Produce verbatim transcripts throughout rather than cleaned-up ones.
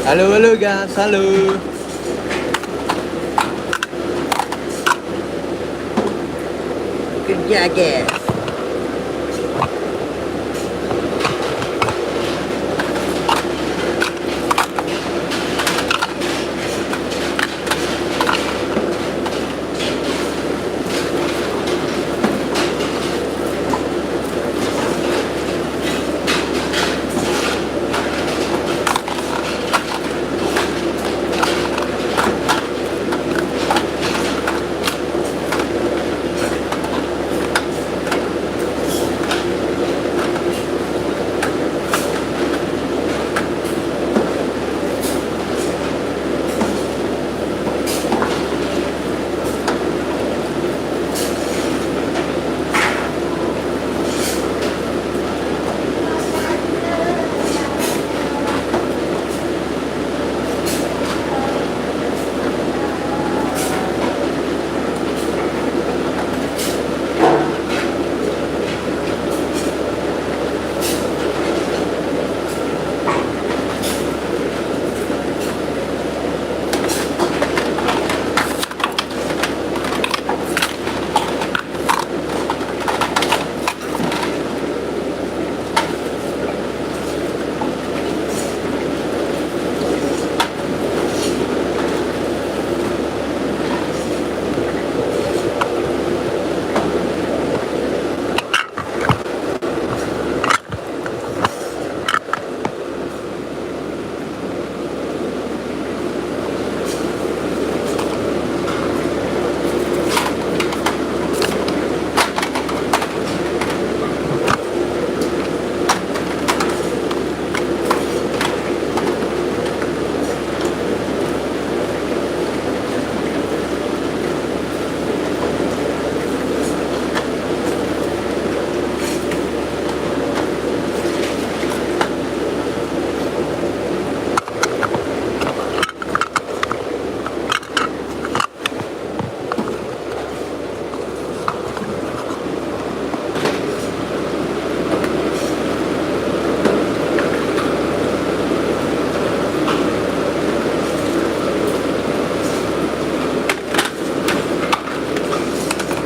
Halo, halo, guys. Halo. Kerja, guys.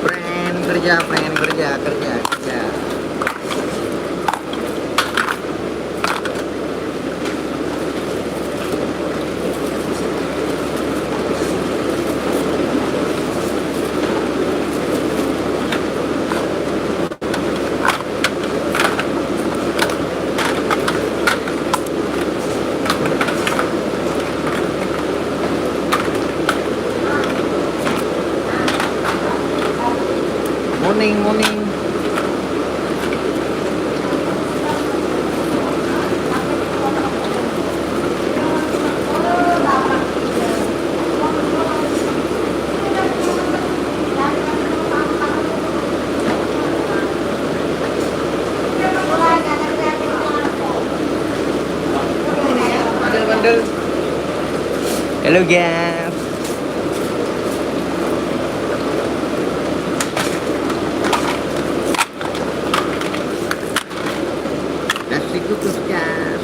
Pren, kerja, pren, kerja, kerja, kerja. Morning, morning. Hello, guys. Nasi kukus, guys.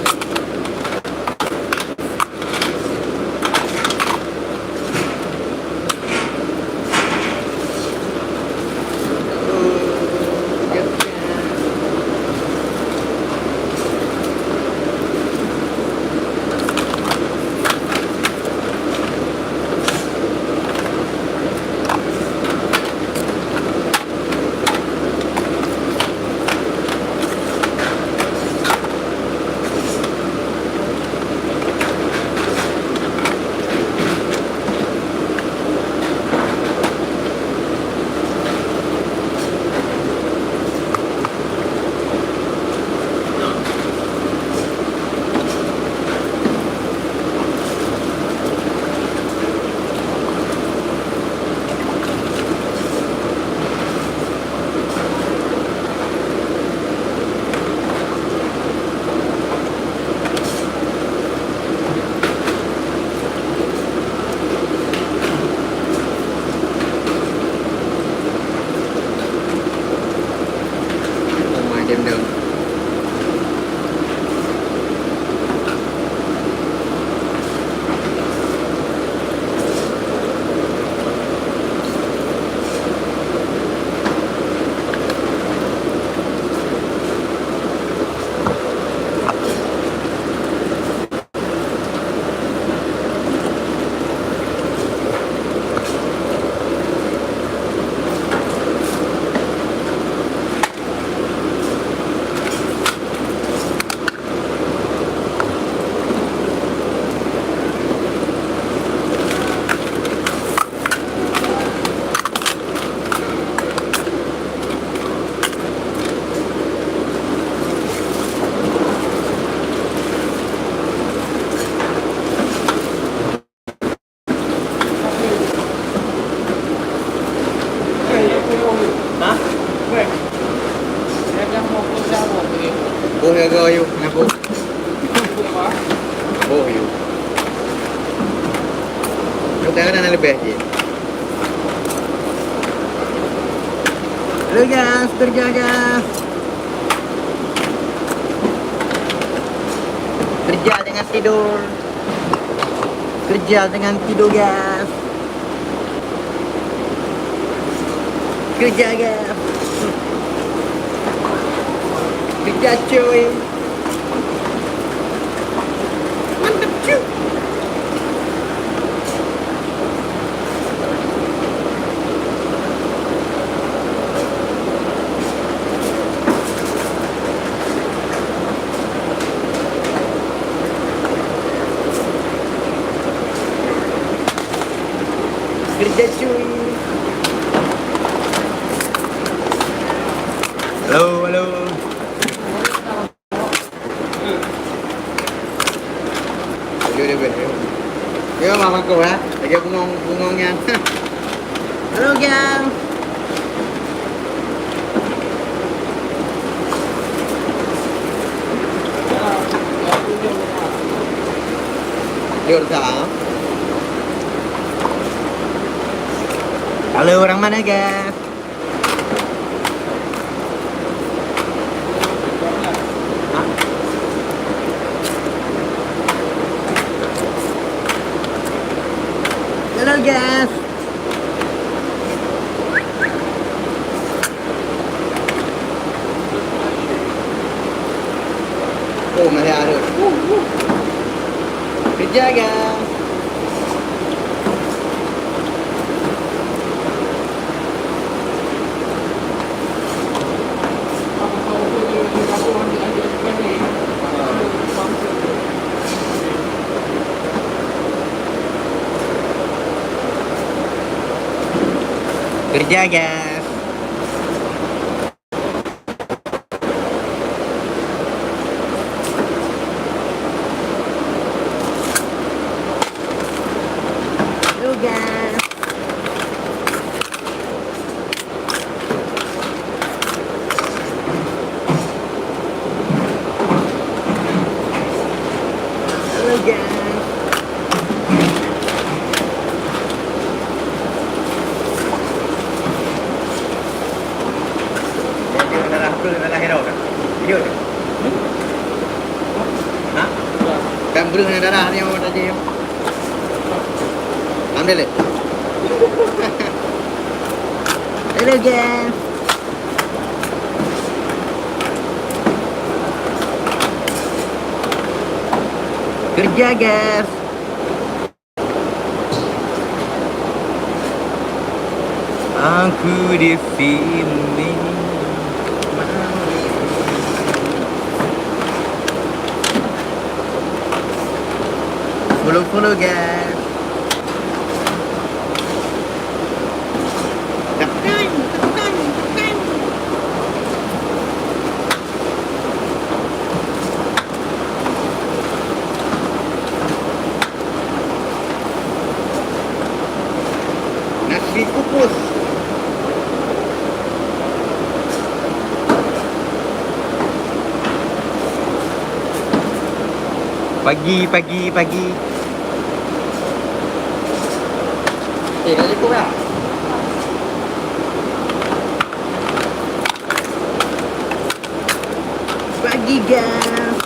Boh ya, go, yuk, kenapa? Boh, yuk. Yuk, jangan ada lebih je. Halo, guys, kerja, guys. Kerja dengan tidur. Kerja dengan tidur, guys. Kerja, guys. Kerja, cuy. Mantap, cuy. Kerja, cuy. Halo, halo. Dia, dia, dia. Dia mah makeup, eh. Lagi bengong, bengong nyan. Halo, gang. Dia udah. Halo, orang mana, gang? Halo, guys. Oh, masih ada. Kerja, guys. Kerja, guys. Halo, guys. Halo, guys. Dia, dia darah tu, darah hero kan? Dia tu. Hmm? Ha? Kan breuh darah ni, oh, tadi. Alhamdulillah. Hello, guys. Kerja, guys. Aku di sini. Follow, follow, guys. Nasi kukus. Pagi, pagi, pagi. Eh, dah cukup dah. Pagi, guys.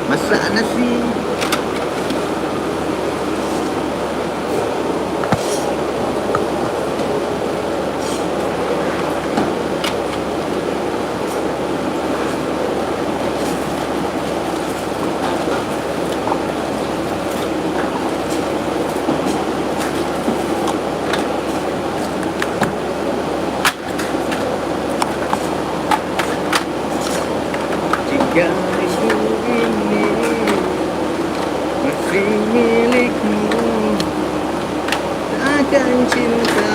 Masak nasi. Jika rindu ini masih milikmu, takkan cinta.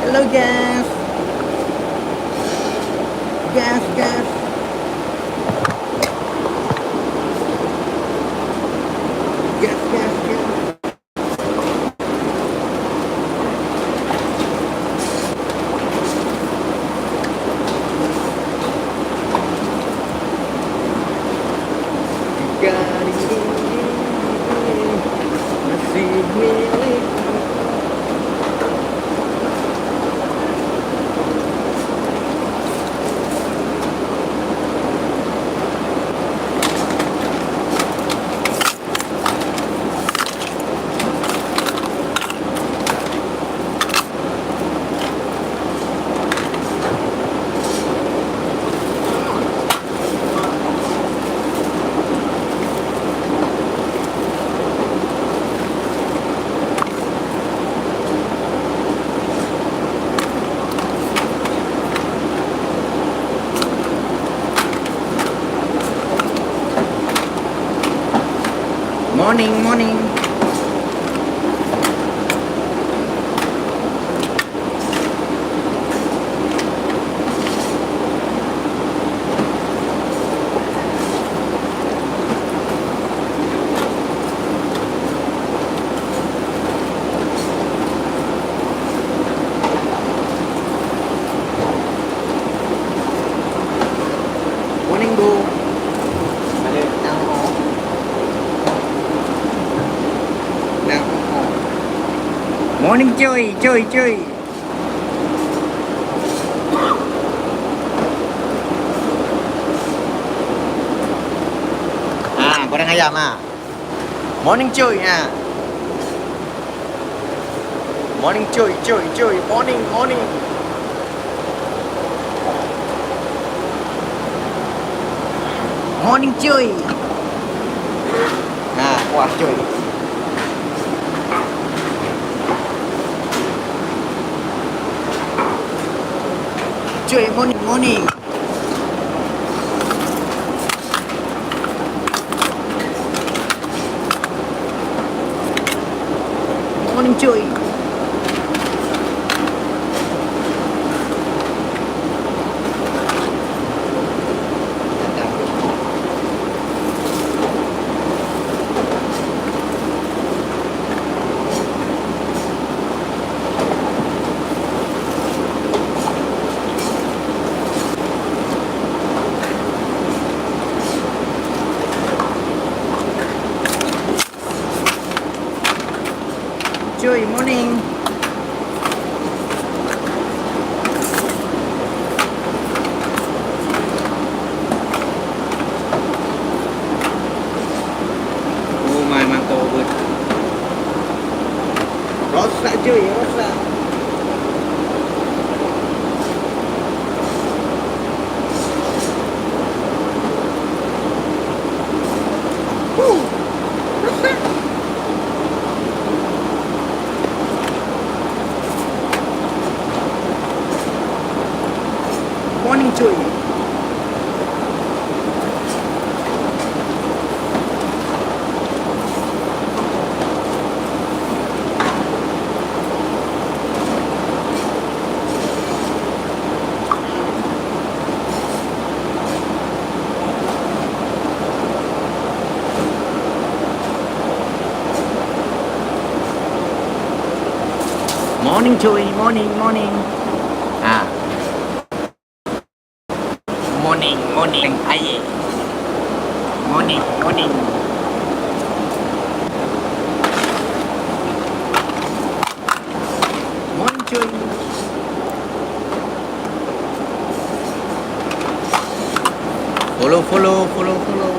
Hello, guys. Guys, guys. Guys, guys, guys. Morning, morning. Morning, Bro. Morning, cuy, cuy, cuy. Ah, goreng ayam, ah. Morning, cuy, ah. Morning, cuy, cuy, cuy. Morning, morning. Morning, cuy. Nah, kuah, cuy. Cuy, morning, morning. Morning, cuy. Cuy, morning. Oh my, mantap, beuh. Rosak, cuy, rosak. Huh, rosak. Morning, cuy. Morning, cuy. Morning, morning. Ah. Morning, morning, aye. Morning, morning. Morning, cuy. Follow, follow, follow, follow.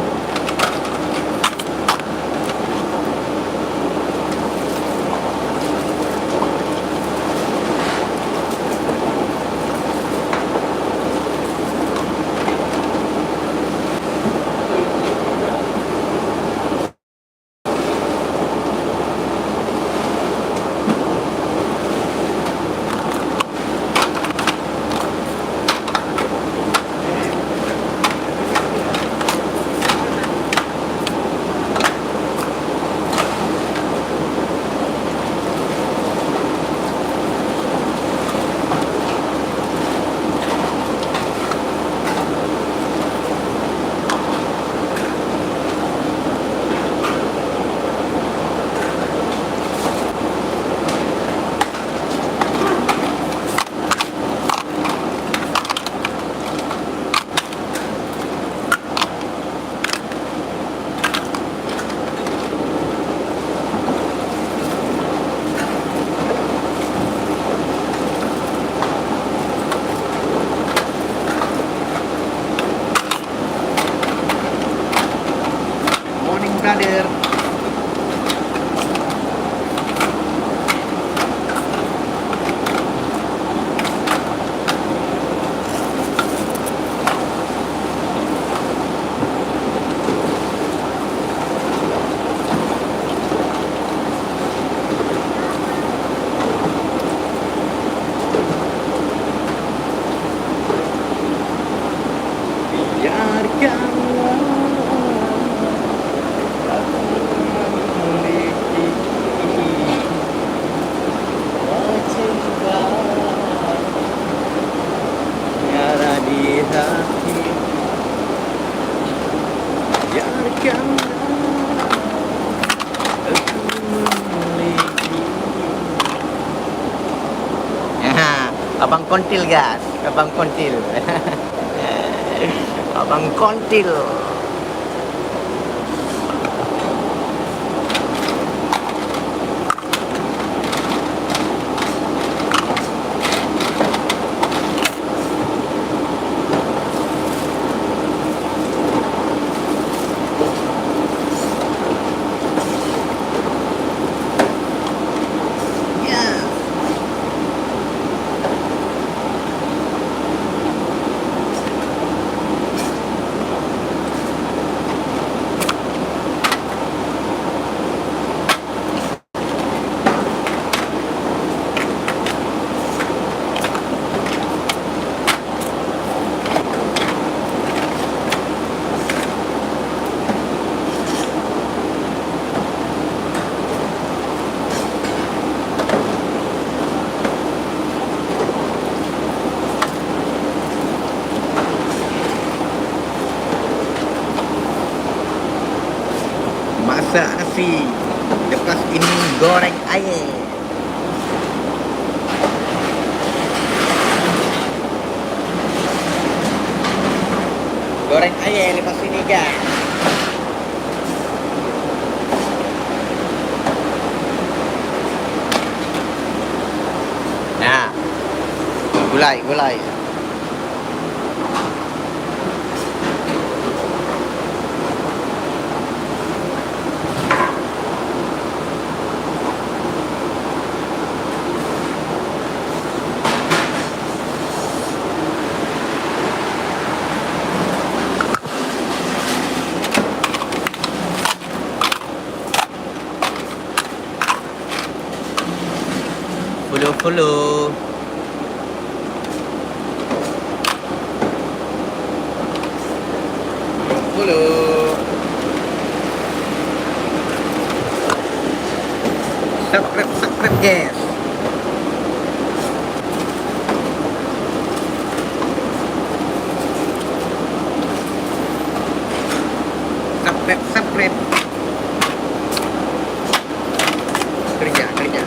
Morning, brother. Biarkanlah aku memiliki cinta yang ada di hati. Biarkanlah aku memiliki. Abang Kontil, guys. Abang Kontil. Abang Kontil. Masak nasi, lepas ini goreng air. Goreng air lepas ini, guys. Nah. Gulai, gulai. Follow, follow. Follow. Subscribe, subscribe, guys. Subscribe, subscribe. Kerja, kerja.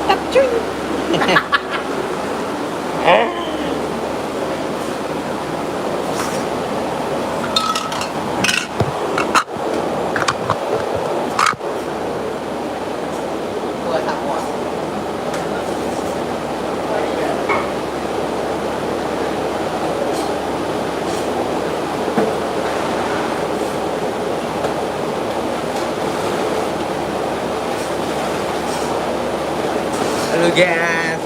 Cuy. Halo, guys.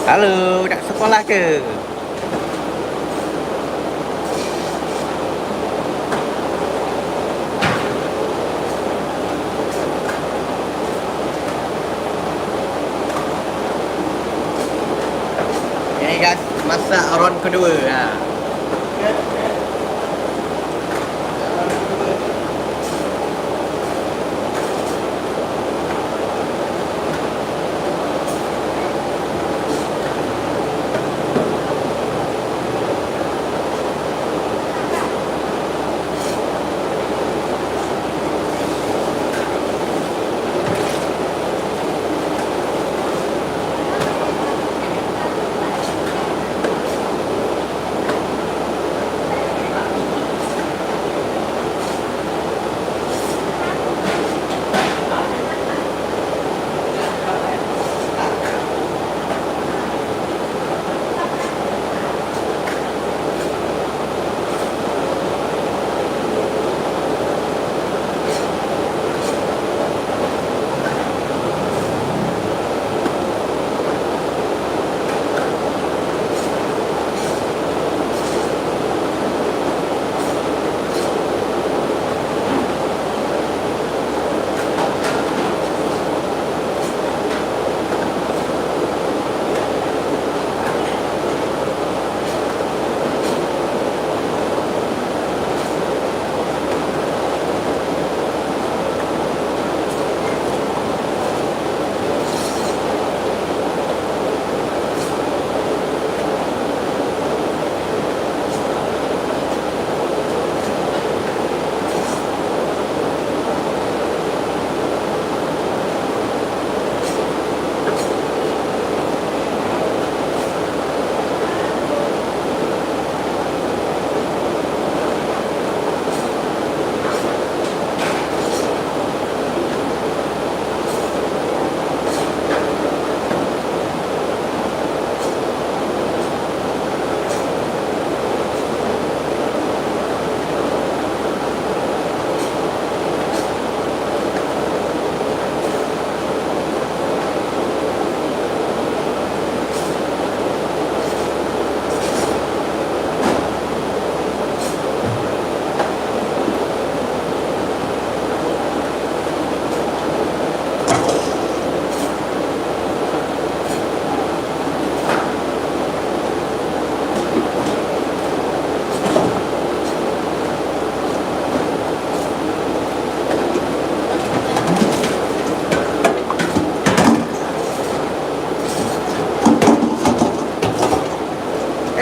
Halo, dak sekolah ke? Ini guys, masak round kedua. Ha.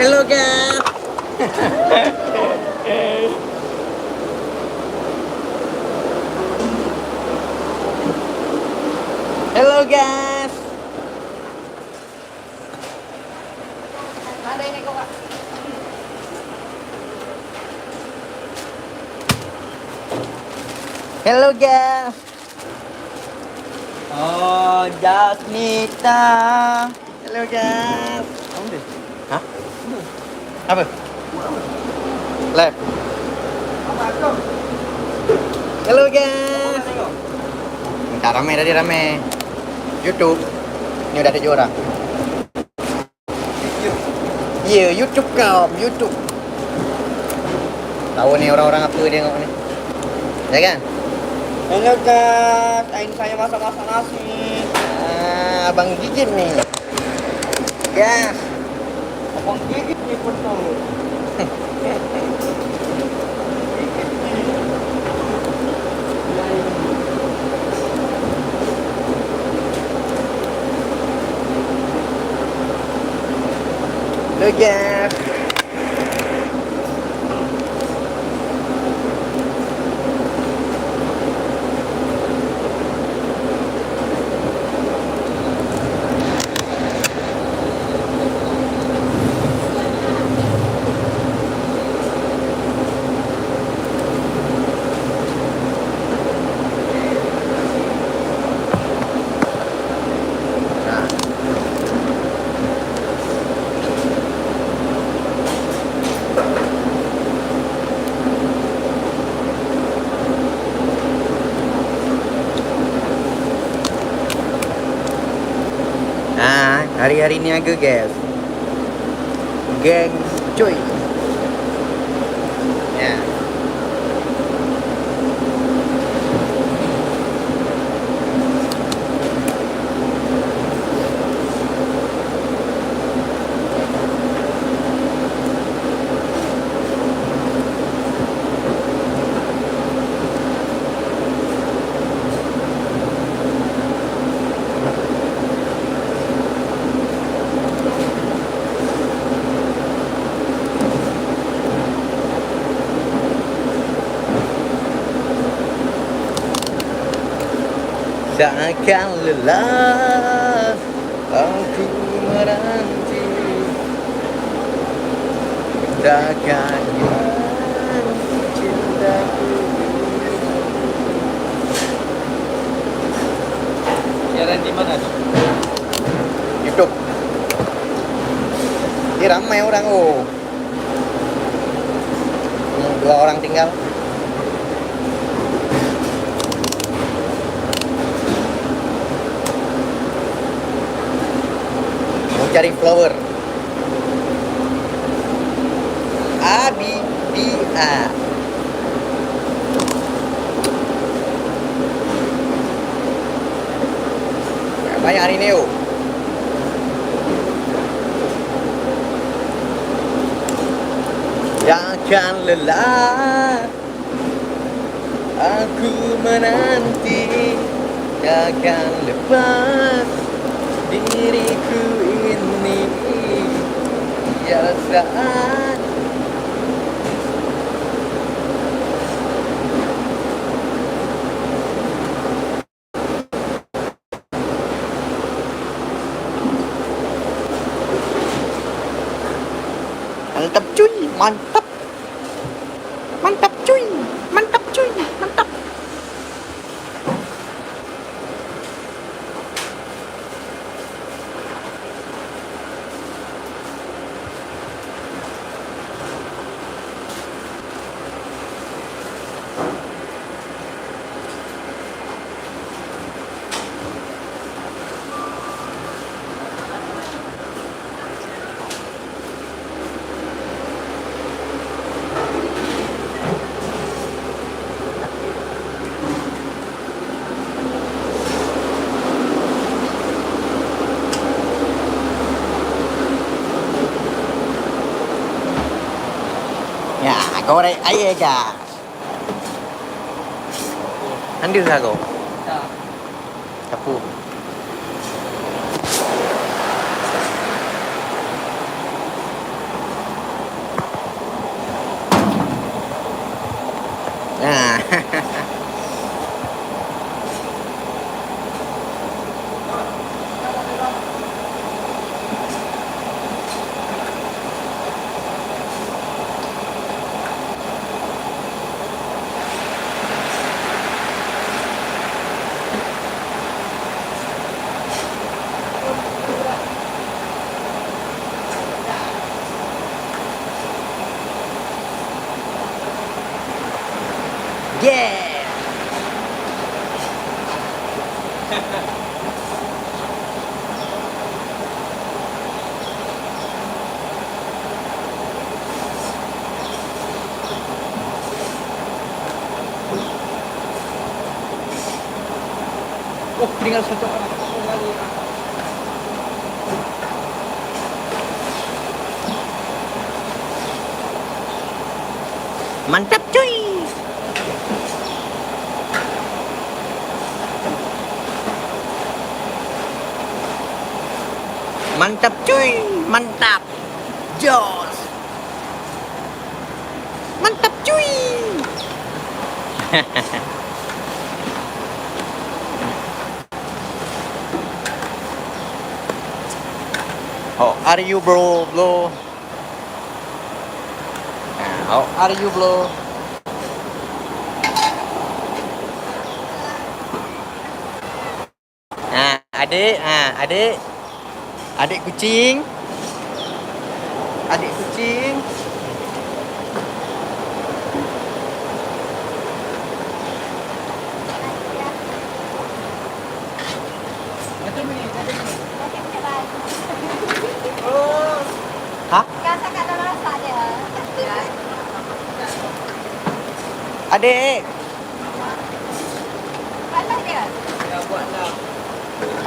Hello, guys. Hello, guys. Hello, guys. Oh, Jasmita. Hello, guys. Hah? Apa? Live. Hello, guys. Minta ramai tadi, ramai. YouTube. Ni udah tujuh orang. Ya, YouTube kau, YouTube. Tahu ni orang-orang apa dia tengok ni. Ya kan? Hello guys, lain saya masak-masak nasi. Ah, abang gigit ni. Ya. Abang gigit ni betul. Gigit ni. Yap. Ah, hari-hari niaga, guys. Geng cuy. Ya. Seakan lelah aku menanti, takkan hilang cintaku. Siaran di mana? YouTube. Ini ramai orang, oh. Dua orang tinggal. Mau cari follower. A, B, B, A. Banyak hari ni, oh. Takkan lelah aku menanti, takkan lepas diriku ini, tiada saat. Mantap cuy, mantap. Mantap cuy, mantap cuy, mantap. Ya, korek air ka. Andi usaha ko? Sapu. Nah. Yeah. Oh, tinggal satu orang. Mantap, cuy. Mantap, cuy. Mantap. Jos. Mantap, cuy. How are you, bro, bro? Ah, how are you, bro? Ah, adik, ah, adik. Adik kucing. Adik kucing. Ha? Adik.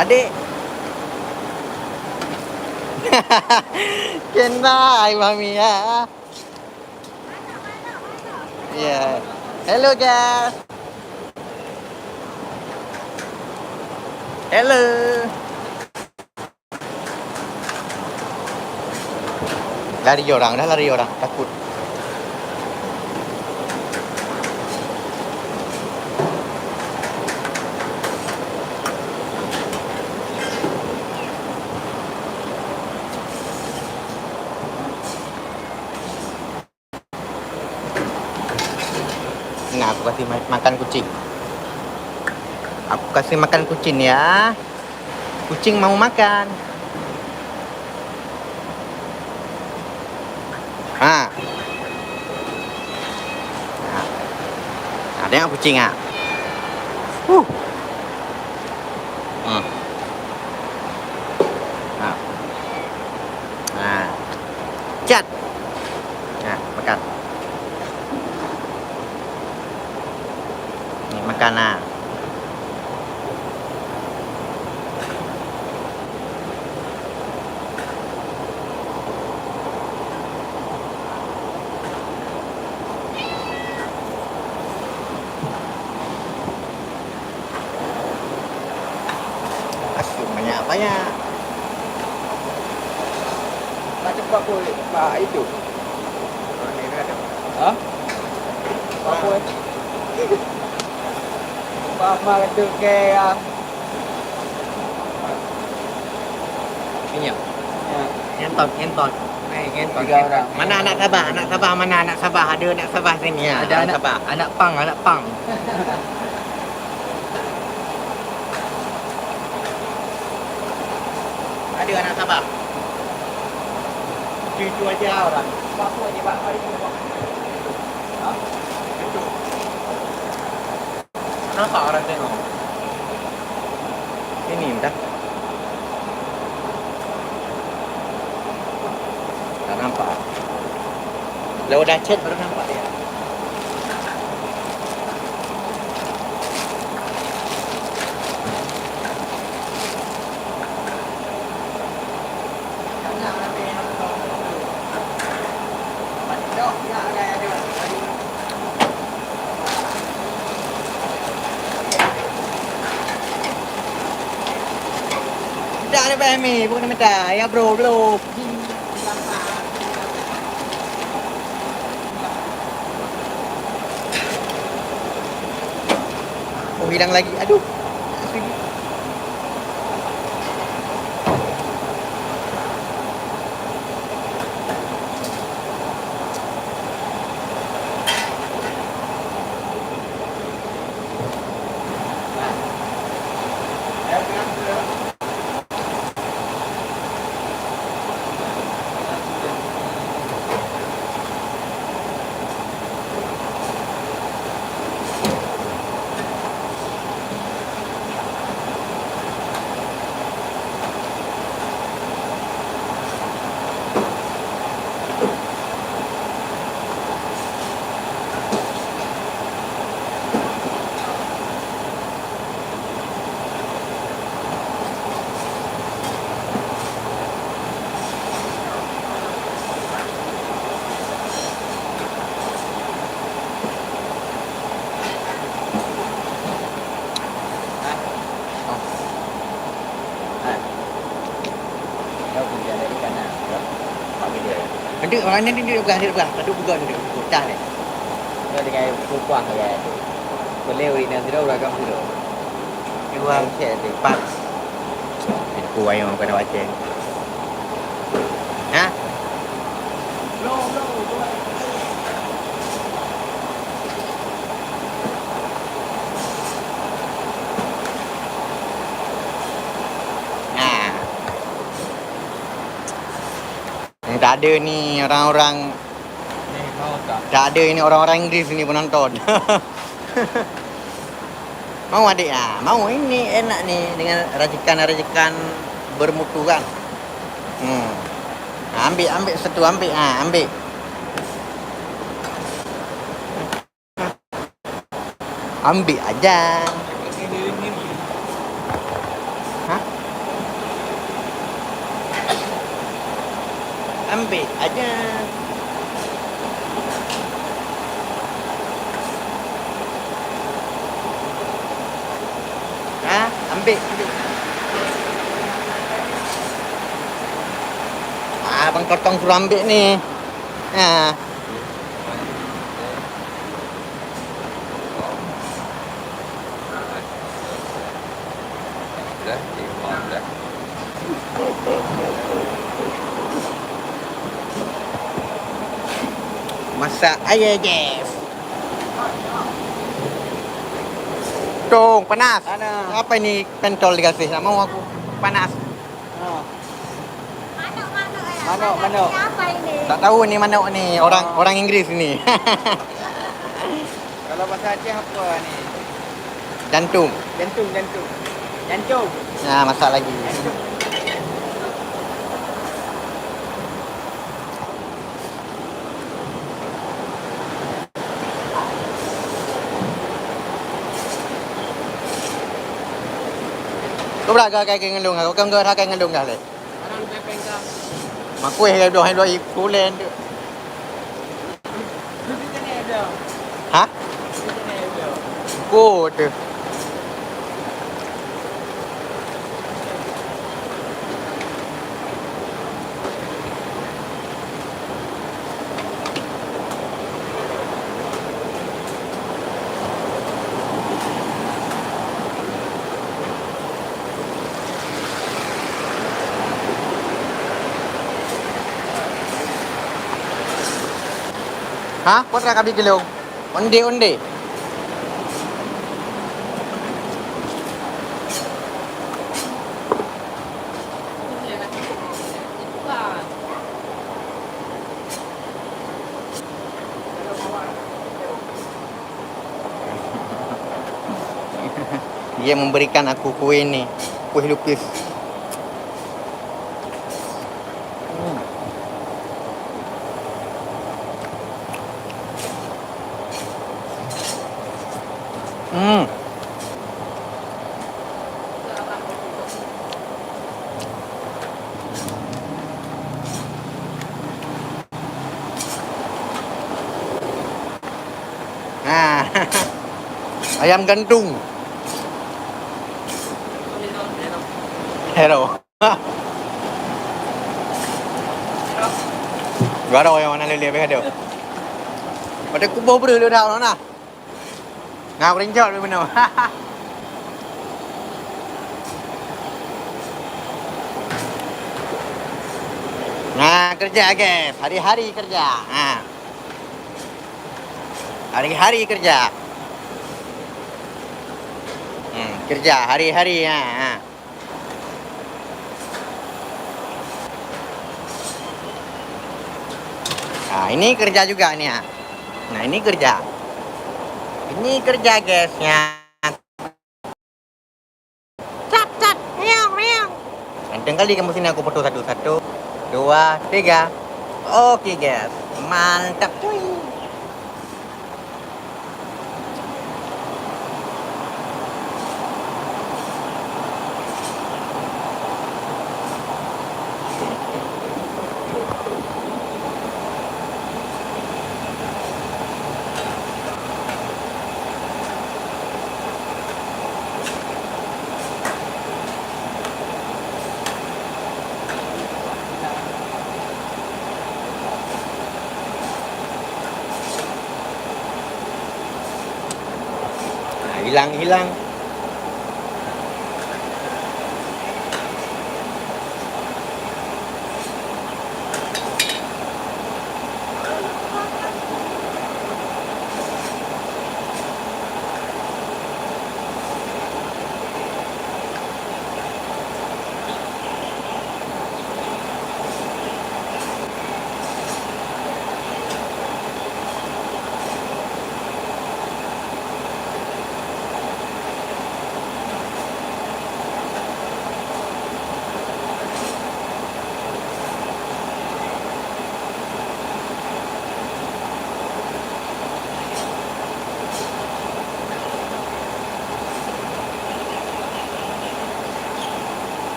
Adik. Kenai mami ya. Ya. Hello guys. Hello. Lari orang dah, lari orang, takut. Nah, aku kasih ma-, makan kucing. Aku kasih makan kucing ya. Kucing mau makan. Ha. Ha. Ha, tengok kucing ah. Huh. Hmm. Ha. Ha. Cat. Ha, makan. Ni makan ah. Asyik banyak-banyak. Nak cepat pun, Pak, itu. Ha? Apa? Pak, Mak kata ke, ah. Minyak. Ya. Ngentot, ngentot. Eh, ngentot, tiga ngentot orang. Mana anak Sabah? Anak Sabah mana? Anak Sabah, ada anak Sabah sini ya. Ada anak, anak Sabah. Anak pang, anak pang. Ada anak Sabah. Itu, itu aja orang. Apa aja, Pak? Hari ini, Pak. Ha? Itu. Nampak orang tengok. Ini dah. Tak nampak. Kalau dah chat baru nampak dia. Dah ada Fahmi, bukan minta. Ya bro, bro. Oh, hilang lagi. Aduh. Orang nyan di, di belah, di belah. Padu bukan di, bukan dah deh. Ka dengan kuah ya tu. Boleh urang nyan sidroe, urang kampung sidroe. Dua, empat. Ku ayong kena baca. Ha? Nah. Ni tak ada ni orang-orang, tak ada ini orang-orang Inggris ni penonton. Mau adik? Ah, mau. Ini enak ni dengan racikan-racikan bermutu kan. Hmm. Ah, ambil, ambil satu, ambil. Ah, ambil. Ambil aja. Hah? Ambil aja. Hah? Ambil, ambil. Ah, Bang Kotong suruh ambil ni. Ah. Masak air, Jeff. Tong, panas. Panas. Apa ini pentol dikasih? Tak mau aku. Panas. Ha. Manok, manok, eh. Manok, manok. Siapa ini? Tak tahu ni manok ni, orang, orang Inggris ni. Kalau bahasa Aceh apa ni? Jantung. Jantung, jantung. Jantung. Nah, masak lagi. Jantung. Kau bra ka kai ngelung, kau kan kau kai ngelung dah leh. Makui hai doh hai doh i kulen tu. Ha? Ko tu. Ha? Peue treuk ka bi geulong? Onde-onde. Dia memberikan aku kue ni, kue lupis. Hmm. Hmm. Ha. Ayam gantung. Hero. Baru yang mana lele habis ada. Pada kuboh beri lu dah, nah. Nah, berinjak dulu benar. Nah, kerja, guys. Hari-hari kerja. Ha. Hari-hari kerja. Hmm, kerja hari-hari, ha, ha. Ha, ini kerja juga ni, ha. Nah, ini kerja. Ini kerja, guys, ya. Cat, cat, meong, meong. Ganteng kali kamu sini, aku foto satu. Satu, dua, tiga. Oke, guys. Mantap, cuy. Hilang-hilang.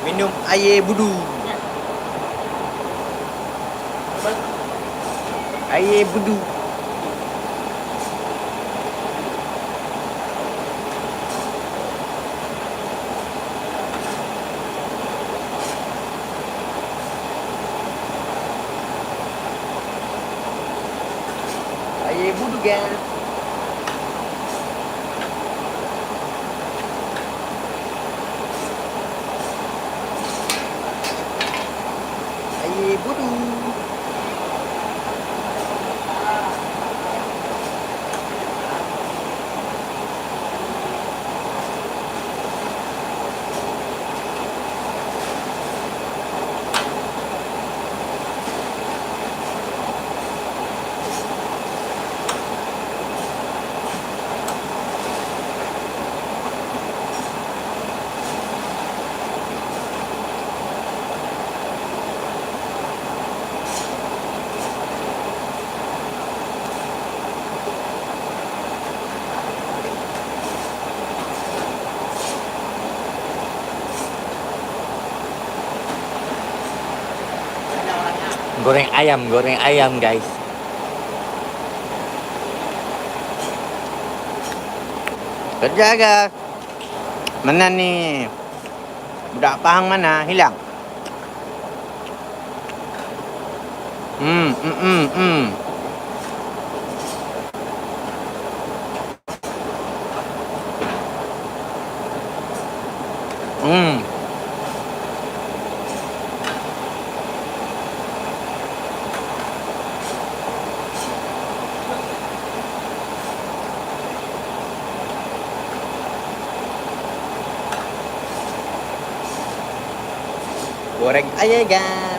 Minum air budu. Air budu. Air budu, guys. Air budu. Goreng ayam, goreng ayam, guys. Kerja ke? Mana ni? Budak Pahang mana? Hilang. Hmm, hmm, hmm, hmm. Hmm. Goreng air, guys.